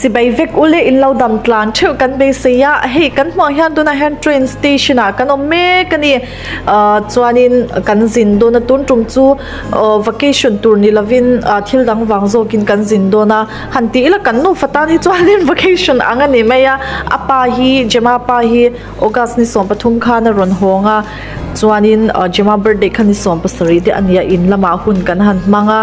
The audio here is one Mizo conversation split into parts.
Chibai vek ule in lo dam tlan theuh kan beisei a, hei kan hmuh ang hian tunah hian train station ah kan awm mek a ni ah chuanin kan zin dawn a tun tum chu aw vacation tur ni lovin ah thil dang vang zawkin kan zin dawn a han tih ila kan nufa tan hi chuanin vacation ang a ni mai a a pa hi Gemma pa hi August ni 13 khan a rawn hawng a chuanin ah Gemma birthday kha ni 17 te a ni a in lamah hun kan han hmang a.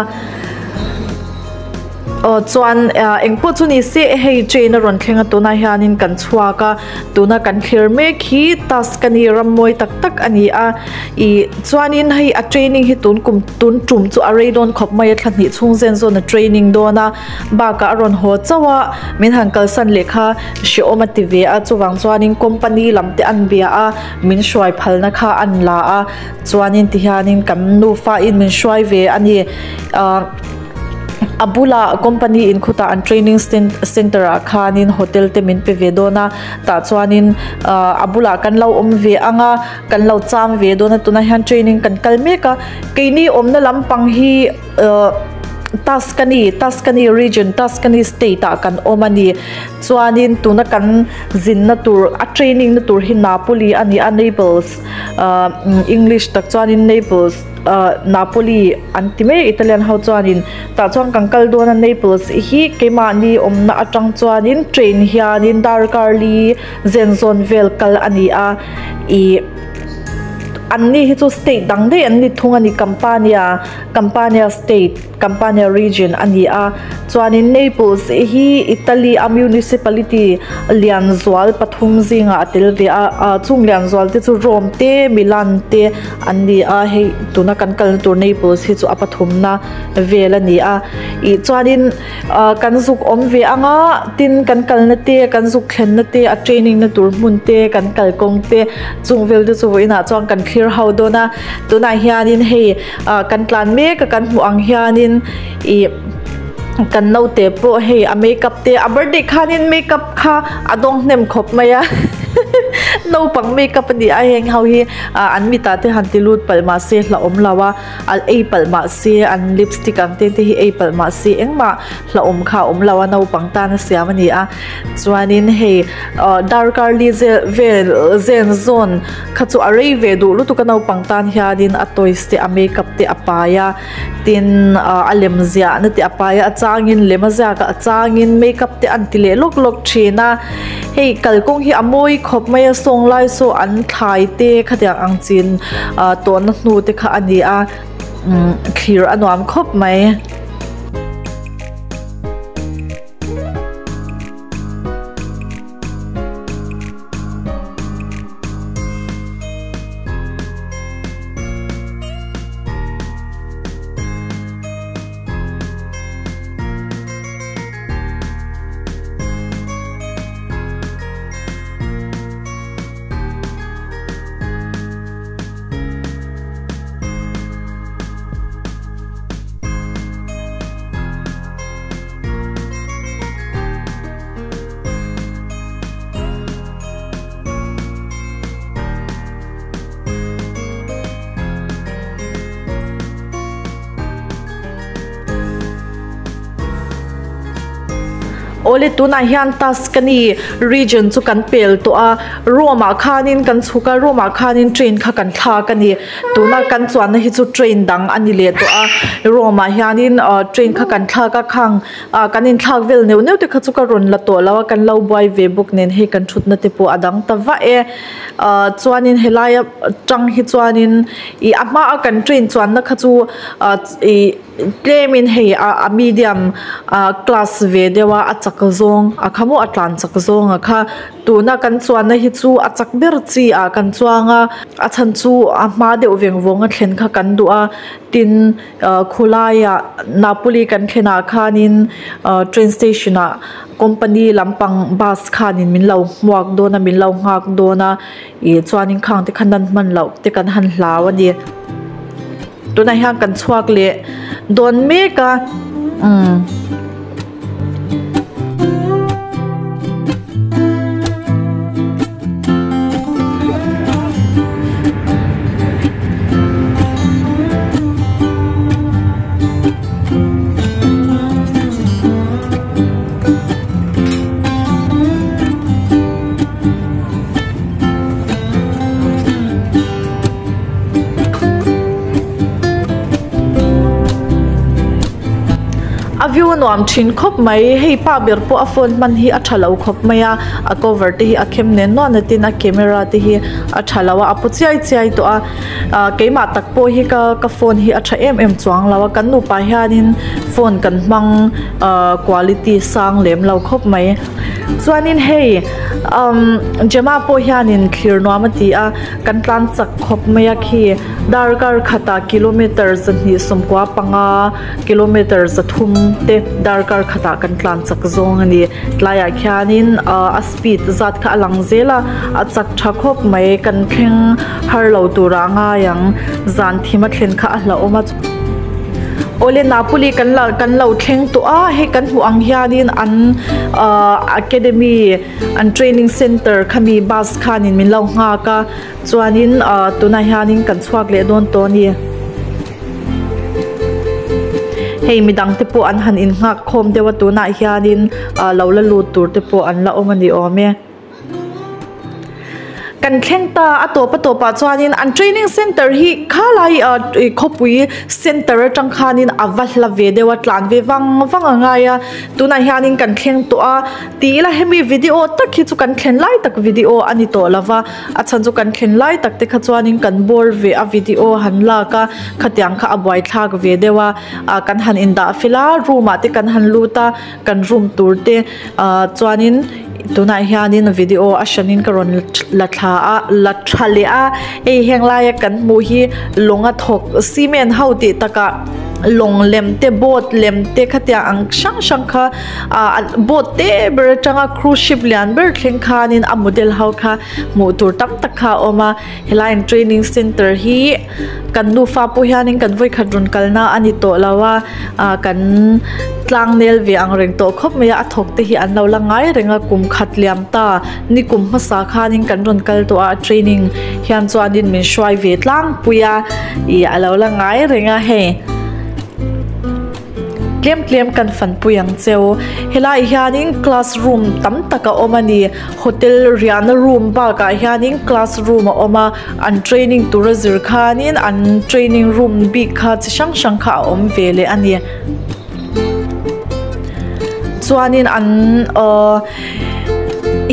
Aw chuan engpawh chu ni se hei train a rawn thleng a tunah hianin kan chhuak a tuna kan thlir mek hi Tuscany ram mawi tak tak a ni a ih chuanin hei a training hi tun kum tun tum chu a rei dawn khawp mai a thla hnih chhung zen zawn a training dawn a bakah a rawn haw chauh a min han kalsan leh kha hrehawm a ti ve a chuvang chuanin company lam te an bia a min hruai phalna kha an la a chuanin tihianin kan nufa in min hruai ve a ni ah. A bulah company in khutah an training center ah khanin hotel te min pe ve dawn a tah chuanin ahh a bulah kan lo awm ve ang a kan lo cham ve dawn a tunah hian training kan kal mek a keini awmna lampang hi ahh Tuscany Tuscany region Tuscany state ah kan awm a ni chuanin tuna kan zinna tur a training na tur hi Napoli a ni a Naples ahh English tak chuanin Naples. Ahh Napoli an ti mai Italian ho chuanin tah chuan kan kal dawn a Naples hi keimahni awmna atang chuanin train hianin darkar li zen zawn vel kal a ni a ih anni hi chu state dang daih an ni thung a ni Campania Campania state Campania region a ni a chuanin Naples hi Italy a municipality lian zual pathum zingah a tel ve a ah chung lian zual te chu Rome te Milan te an ni a hei tuna kan kalna tur Naples hi chu a pathumna vel a ni a ih chuanin ah kan zuk awm ve anga tin kan kalna te kan zuk thlenna te a training na tur hmun te kan kalkawng te chung vel te chu vawiinah chuan kan thlir ho dawn a tunah hianin hei. Ah kan tlan mek a kan hmuh ang hianin ih kan naute pawh hei a makeup te a birthday khanin makeup kha a dawng hnem khawp mai a naupang makeup a ni a heng ho hi ah an mitah te han ti lut palh mahse hlauhawm lo a a ei palh mahse an lipstick ang te te hi ei palh mahse engmah hlauhawm kha a awm lo a naupang tan a siam a ni a chuanin hei ah darkar li vel zen zawn. Kha chu a rei ve duh lutuk a naupang tan hianin a toys te a makeup te a pai a tin ah a lem ziahna te a pai a a changin lem a ziak a a changin makeup te an ti leh lawk lawk thin a hei kalkawng hi a mawi khawp mai a sawng lai saw an thlai te khatiang ang chin ah tawhna hnu te kha a ni a umm thlir a nuam khawp mai. Awle tunah hian Tuscany region chu kan pel tawh a Rome ah khanin kan chhuk a Rome ah khanin train kha kan thlak a ni tuna kan chuanna hi chu train dang a ni leh tawh a Rome ah hianin ah train kha kan thlak a khang Ah kan inthlak vel neuh neuh te kha chu ka rawn la tawh lo a kan lo buai ve bawk nen hei kan thutna te pawh a dang ta vah e ah chuanin helaia tang hi chuanin ih a hmaa kan train chuanna kha chu ah ih tlemin hei ah a medium ah class ve deuh a a chak zawng a kha maw a tlan chak zawng a kha tuna kan chuanna hi chu a chak ber chi ah kan chuang a a chhan chu a hma deuh veng vawng a thlen kha kan duh a tin. Ahh khawlaiah Napoli kan thlenah khanin ahh train station ah company lampang bus khanin min lo hmuak dawn a min lo nghak dawn a ih chuanin khang te kha nan hman loh te kan han hlau a ni tunah hian kan chhuak leh dawn mek a umm. Hmuh a nuam thin khawp mai hei pa ber pawh a phone hman hi a tha lo khawp mai a a cover te hi a khem nen nuan a tin a camera te hi a tha lo a a paw chiai chiai tawh a ah keimah tak pawh hi ka ka phone hi a tha em em chuang lo a kan nupa hianin phone kan hmang ah quality sang lem lo khawp mai chuanin hei umm Gemma pawh hianin thlir nuam a ti a kan tlan chak khawp mai a khi darkar khatah kilometer 225. Kilometre 300 te darkar khatah kan tlan chak zawng a ni. Tlaiah khianin ah a speed zat kha a lang zel a, a chak tha khawp mai. Kan thleng har lo turah a ngai ang. Zan thim a thlen kha a hlauhawm a. Awle Napoli kan la kan lo thleng tawh a, hei kan hmuh ang hianin an ah academy an training center khami bus khanin min lo nghak a. Chuanin ah tunah hianin kan chhuak leh dawn tawh a ni. Hei midang te pawh an han innghak khawm deuh a tunah hianin ah lo la lut tur te pawh an la awm a ni awm e. Kan thleng ta a tawp a tawpah chuanin an training center hi khalai ah khawpui center atang khanin a va hla ve deuh a tlan ve vang vang a ngai a tunah hianin kan thleng tawh a ti ila hemi video tak hi chu kan thlen lai tak video a ni tawh lova. A chhan chu kan thlen lai tak te kha chuanin kan bawr ve a video han lak a khatiang kha a buaithlak ve deuh a ah kan han indah fel a room ah te kan han lut a kan room tur te ah chuanin tunah hianin video a hranin ka rawn la thla a la tha leh a hei heng laia kan hmuh hi lawng a thawk cement ho tih takah lawng lem te boat lem te khatiang ang hrang hrang kha ah boat te ber atanga cruise ship lian ber thleng khanin a model ho kha hmuh tur tam tak kha a awm a helai an training center hi kan nufa pawh hianin kan vawikhat rawn kalna a ni tawh lo a ah kan tlang nel ve ang reng tawh khawp mai a a thawk te hi an lo la ngai reng a kum khat liam ta ni kum hmasa khanin kan rawn kal tawh a training hian chuanin min hruai ve tlangpui a ih a lo la ngai reng a hei. Tlem tlem kan fanpui ang cheu. Helaiah hianin classroom tam tak a awm a ni. Hotel riahna room bakah hianin classroom a awm a, an training tura zir khanin an training room bik kha chi hrang hrang kha a awm ve leh a ni. Chuanin an aww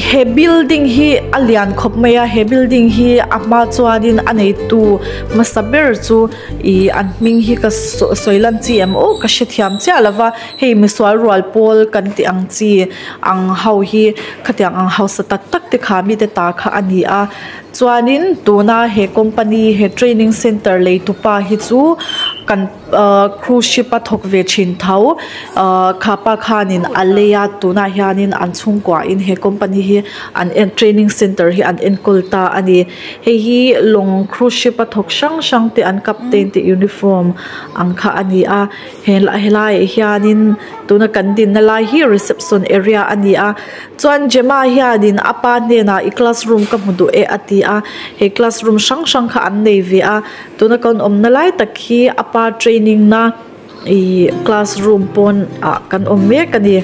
he building hi a lian khawp mai a, he building hi a hma chuanin a neitu hmasa ber chu. Ih an hming hi ka sawi lan chi em aw ka hrethiam chiah lo va hei misual rual pawl kan tih ang chi ang ho hi khatiang ang hausa tak tak te kha mite ta kha a ni a chuanin tuna he company he training center lei tupa hi chu kan ahh cruise ship a thawk ve thin tho ahh kha pa khanin a lei a tunah hianin an chhungkua in he company hi an en training center hi an enkawl ta a ni. Hei hi lawng cruise ship a thawk hrang hrang te an captain te uniform ang kha a ni a he helaiah hianin tuna kan dinna lai hi reception area a ni a chuan Gemma hianin a pa hnenah i classroom ka hmu duh e a ti a he classroom hrang hrang kha an nei ve a tuna kan awmna lai tak hi a pa training na Ihh classroom pawn ah kan awm mek a ni.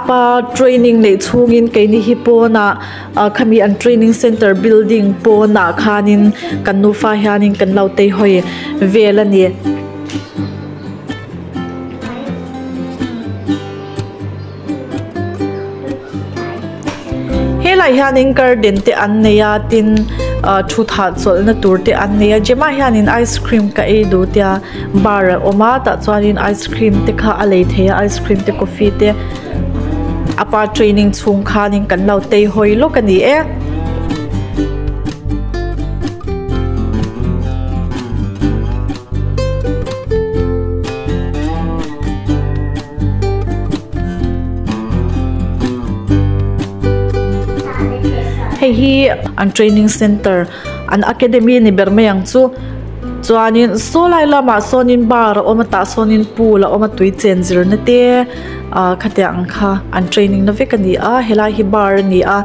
Pa training neih chhungin keini hi pawnah ah khami an training center building pawnah khanin kan nufa hianin kan lo teihawi vel a ni. Helai hianin garden te an nei a tin ah thut hahchawlhna tur te an nei a Gemma hianin ice cream ka ei duh tia bar a awm a tah chuanin ice cream te kha a lei thei a ice cream te coffee te a pa training chhung khanin kan lo tei hawi lawk a ni e. Hei hi an training center an academy ni ber mai ang chu. Chuanin saw lai lamah sawnin bar a awm a tah sawnin pool a awm a tui chen zirna te ah khatiang ang kha an training na vek a ni a helai hi bar a ni a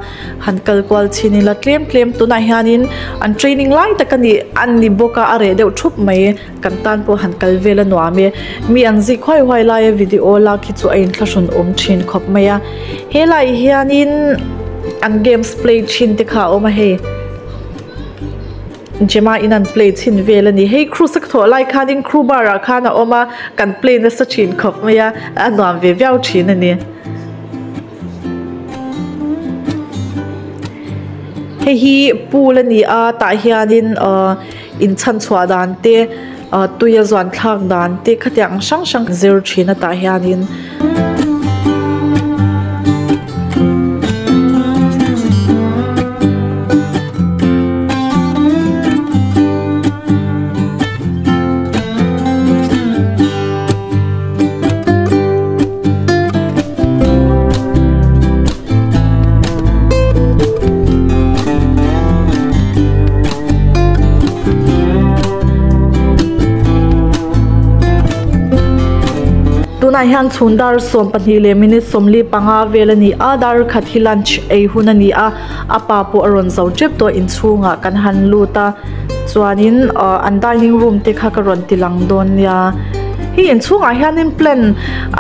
han kal kual chhin ila tlem tlem tunah hianin an training lai tak a ni a ni bawk a a reh deuh thup mai kan tan pawh han kal vel a nuam e mi an zik huai huai laia video lak hi chu a inthlahrun awm thin khawp mai a helai hianin an games play thin te kha a awm a hei. Gemma in an play chhin vel a ni. Hei cruise a ka thawh lai khanin crew bar ah khan a awm a, kan play nasa thin khawp mai a, a nuam ve viau thin a ni. Hei hi pool a ni a, tah hianin ahh inchhan chhuah dan te ahh tui a zuan thlak dan te khatiang hrang hrang zir thin a tah hianin. Tunah hian chhun dar 12 leh minute 45 vel a ni a, dar khat hi lunch ei hun a ni a, a pa pawh a rawn zo tep tawh inchhungah kan han lut a chuanin ah an dining room te kha ka rawn ti lang dawn nia hei inchhungah hianin plan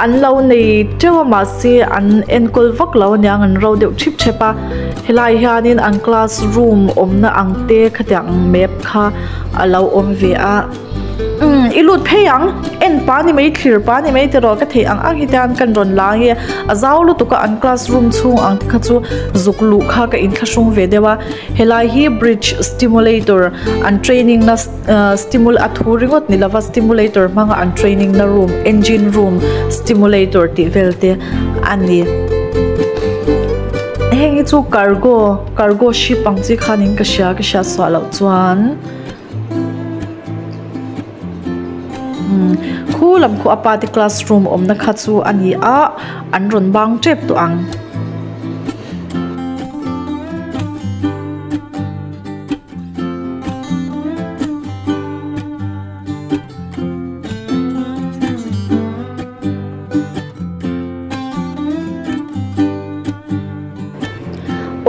an lo nei teuh a mahse an enkawl vak lo aniang an ro deuh thip thep a helai hianin an classroom awmna ang te khatiang map kha a lo awm ve a. Umm i lut phei ang en pa ni mai thlir pa ni mai tiraw ka theih ang ang hi te hian kan rawn la ange a zau lutuk a an classroom chhung ang te kha chu zuk luh kha ka inthlahrung ve deuh a helai hi bridge stimulator an training na ahh stimul a thu ringawt ni lova stimulator hmanga an training na room engine room stimulator tih vel te a ni heng hi chu cargo cargo ship ang chi khanin ka hria ka hriat suah loh chuan. Khu lam khu a pa te classroom awmna kha chu a ni a an rawn bang tep tawh ang.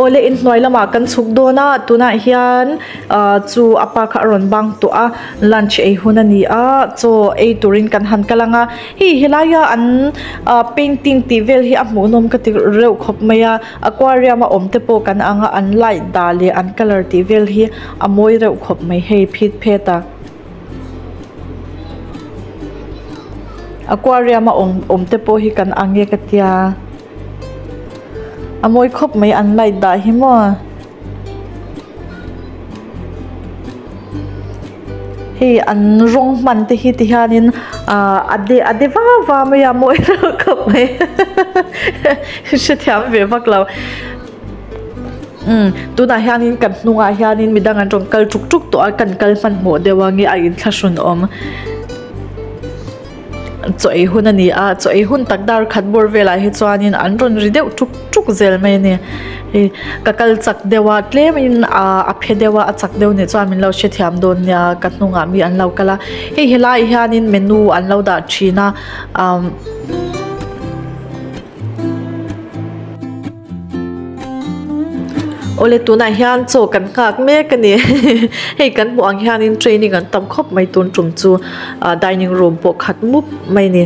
Awle inhnuai lamah kan chhuk dawn a tunah hian ah chu a pa kha a rawn bang tawh a lunch ei hun a ni a chaw ei turin kan han kal ang a hei helaia an ah painting tih vel hi a hmuhnawm ka ti reuh khawp mai a aquarium a awm te pawh kan ang a an light dah leh an colour tih vel hi a mawi reuh khawp mai hei phit phet a. Aquarium a awm awm te pawh hi kan ang e ka tia a mawi khawp mai an light dah hi maw hei an rawng hman te hi ti hianin ah a de a de va va mai a mawi reuh khawp mai hrethiam ve vak lo. Umm tunah hianin kan hnungah hianin midang an rawn kal tuk tuk tawh a kan kal hmanhmawh deuh ang nge a inthlahrun awm chaw ei hun a ni a chaw ei hun tak dar khat bawr velah hi chuanin an rawn ri deuh tuk tuk zel mai a ni hei ka kal chak deuh a tlemin ah a phe deuh a a chak deuh nih chuan min lo hrethiam dawn nia ka hnungah mi an lo kal a hei helaiah hianin menu an lo dah thin a umm. Awle tunah hian chaw kan nghak mek a ni hei kan hmuh ang hianin training an tam khawp mai tun tum chu ah dining room pawh khat mup mai a ni.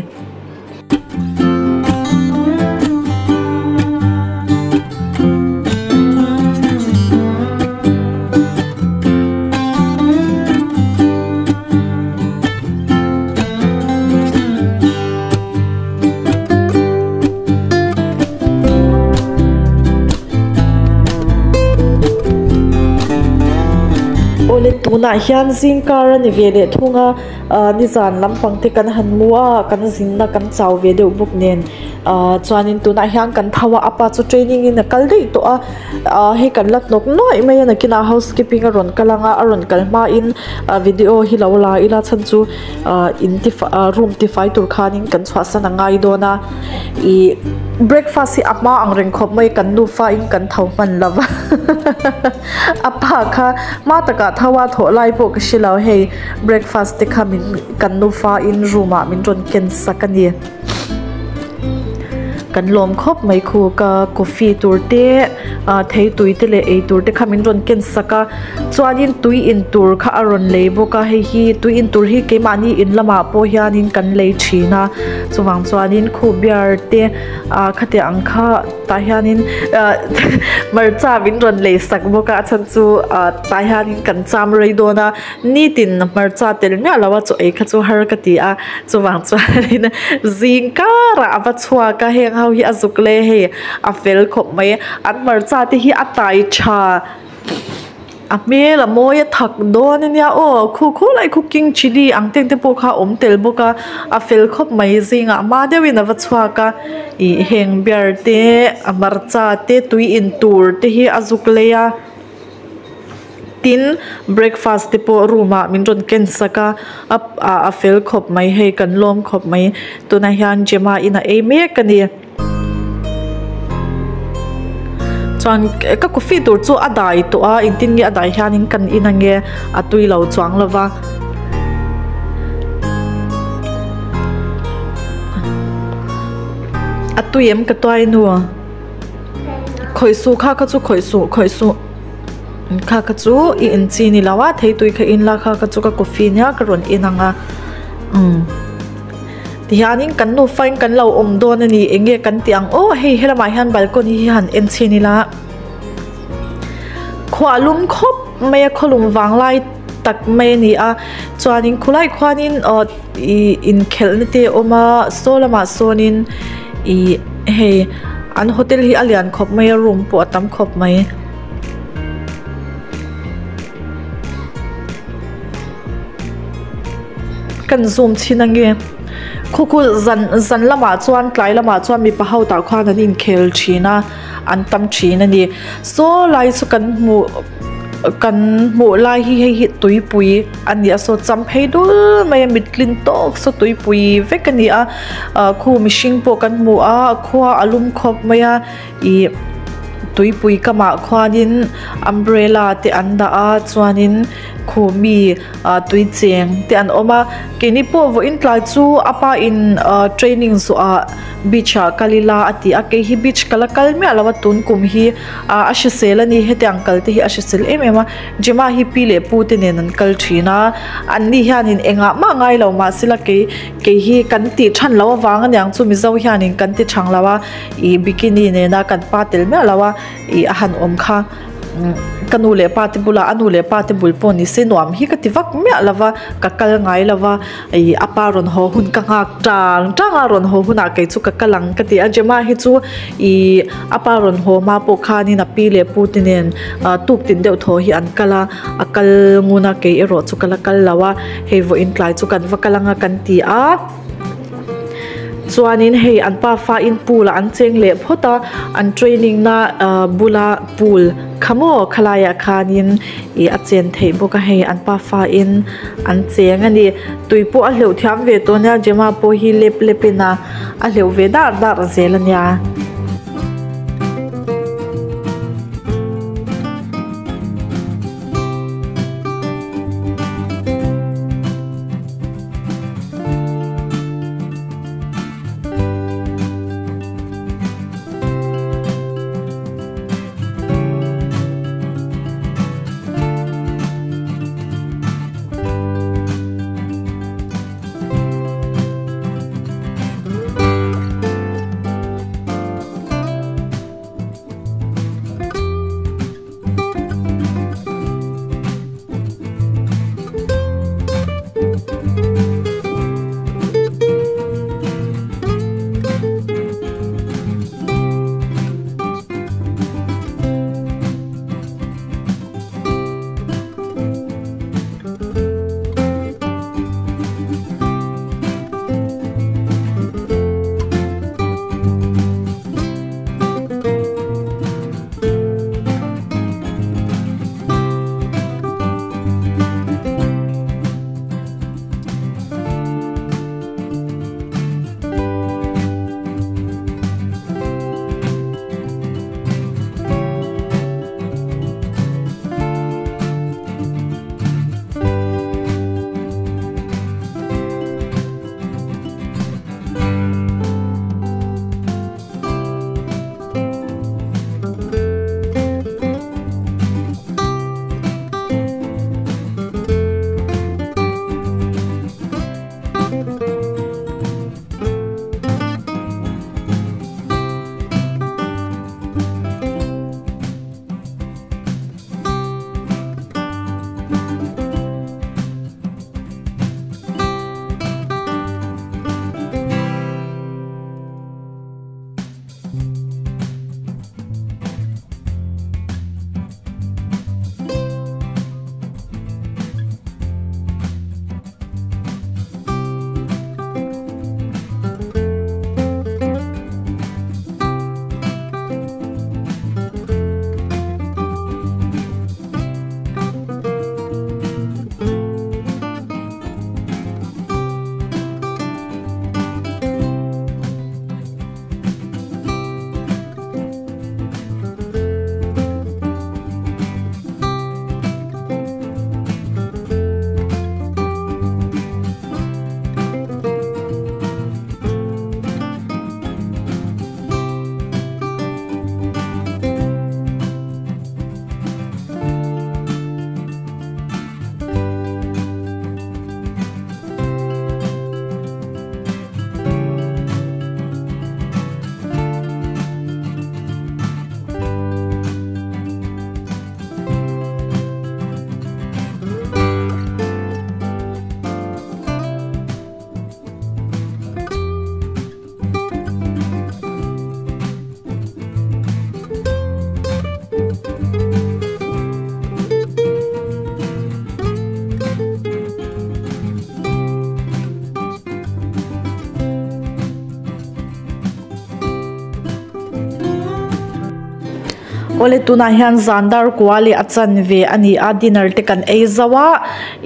Awle tunah hian zingkar a ni ve leh thung a ah nizan lampang te kan han mu a kan zinna kan chau ve deuh bawk nen Ahh chuanin tunah hian kan tho a a pa chu training in a kal daih tawh a ahh hei kan la hnawk nuaih mai a nakinah housekeeping a rawn kal ang a a rawn kal hmain ah video hi lo la ila chhan chu ahh in ti ah room tifai tur khanin kan chhuahsan a ngai dawn a ih breakfast hi a hma ang reng khawp mai kan nufa in kan tho hman lo va a pa kha hma takah tho a thawh lai pawh ka hre lo hei breakfast te kha min kan nufa in room ah min rawn ken sak a ni. Kan lawm khawp mai khu ka coffee tur te ah thei tui te leh ei tur te kha min rawn ken sak a chuanin tui in tur kha a rawn lei bawk a hei hi tui in tur hi keimahni in lamah pawh hianin kan lei thin a chuvang chuanin khu beer te ah khatiang ang kha tah hianin ah hmarcha min rawn lei sak bawk a a chhan chu ah tah hianin kan cham rei dawn a. Nitin hmarcha tel miah lo a chaw ei kha chu har ka ti a, chuvang chuanin zing karah a va chhuak a, heng ho hi a zuk le hei a fel khawp mai, an hmarcha te hi a tai tha, a hmel a mawi a thak dawn a nia aw, khu khu lai khu king chilli ang te te pawh kha a awm tel bawk a, a fel khawp mai zingah hma deuhin a va chhuak a, ih heng bear te a hmarcha te tui in tur te hi a zuk lei a. Tin, breakfast te pawh room ah min rawn ken sak a, a ah a fel khawp mai hei kan lawm khawp mai tunah hian Gemma in a ei mek a ni. Chuan ka coffee tur chu a dai tawh a engtin nge a dai hianin kan in ange a tui lo chuang lo va. A tui em ka tuai nu? Khawih suh kha kha chu khawih suh khawih suh. Kha kha chu i in chi ni lo a thei tui kha in la kha kha chu ka coffee nia ka rawn in ang a umm tihianin kan nufa in kan lo awm dawn a ni eng nge kan tih ang aw hei helamah hian balcony hi han en chhin ila khuah lum khawp mai a khawlum vang lai tak mai a ni a chuanin khulai khuanin aw ih inkhelhna te a awm a saw lamah sawnin ih hei an hotel hi a lian khawp mai a room pawh a tam khawp mai. Kan zoom chhin ange khu khu zan zan lamah chuan tlai lamah chuan mipa ho tah khuan an inkhel thin a an tam thin a ni saw lai chu kan hmuh kan hmuh lai hi hei hi tuipui a ni a saw cham phei dul mai a mit tlin tawk saw tuipui vek a ni a ah khu mihring pawh kan hmu a khua a lum khawp mai a. Ih tuipui kamah khuanin umbrella te an dah a chuanin khu mi ah tui cheng te an awm a keini pawh vawiin tlai chu a pa in ah training zawh ah beach ah kal ila a ti a kei hi beach ka la kal miah lo a tun kum hi ah a hrisel a ni hetiang kal te hi a hrisel em em a Gemma hi pi leh pu te nen an kal thin a an ni hianin engah mah ngai lo mahsela kei kei hi kan tih than loh avang aniang chu mizo hianin kan ti thang lo a. Ih bikini nena kan pa tel miah lo a ih a han awm kha ka nu leh pa te bulah a nu leh pa te bul pawh ni se nuam hi ka ti vak miah lo va ka kal ngai lo va ih a pa rawn haw hun ka nghak tang tang a rawn haw hunah kei chu ka kal ang ka ti a Gemma hi chu ih a pa rawn haw hma pawh khanin a pi leh pu te nen ah tuk tin deuh thaw hi an kal a a kal ngun a kei erawh chu ka la kal lo a hei vawiin tlai chu kan va kal ang a kan ti a. Chuanin hei an pafa in pool ah an cheng leh phawt a, an training na ah bula pool kha maw khalaiah khanin ih a chen theih bawk a hei an pafa in an cheng a ni. Tui pawh a hleuh thiam ve tawh ania Gemma pawh hi lep lep in a a hleuh ve dar dar zel ania. Awle tunah hian zan dar kua leh a chanve a ni a dinner te kan ei zo a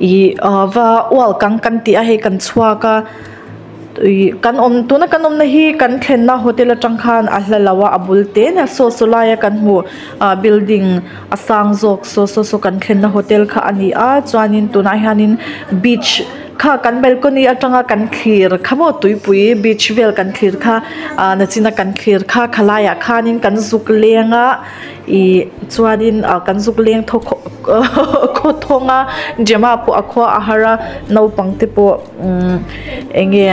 ih ah va ual kang kan tih a hei kan chhuak a ih kan awm tuna kan awmna hi kan thlenna hotel atang khan a hla lo a a bul te nia saw saw laia kan hmuh ah building a sang zawk saw saw saw kan thlenna hotel kha a ni a chuanin tunah hianin beach kha kan balcony atanga kan thlir kha maw tuipui beach vel kan thlir kha ah nachina kan thlir kha khalaiah khanin kan zuk leng a ih chuanin ah kan zuk leng thaw khaw khaw thawng a Gemma pawh a khua a har a naupang te pawh umm eng nge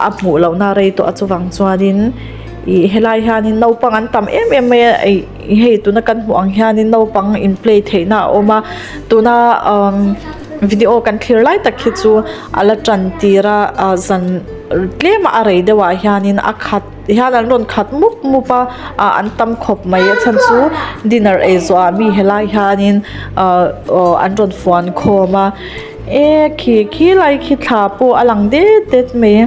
a hmuh loh na rei tawh a chuvang chuanin ih helai hianin naupang an tam em em mai a ih hei tuna kan hmuh ang hianin naupang in play theihna a awm a tuna umm video kan thlir lai tak hi chu a la tan tir a ah zan tlem a a rei deuh ah hianin a khat hian an rawn khat mup mup a ah an tam khawp mai a chhan chu dinner ei zawh ah mi helai hianin ah aw an rawn fuan khawm a e khi khilai khi thla pawh a lang det det mai.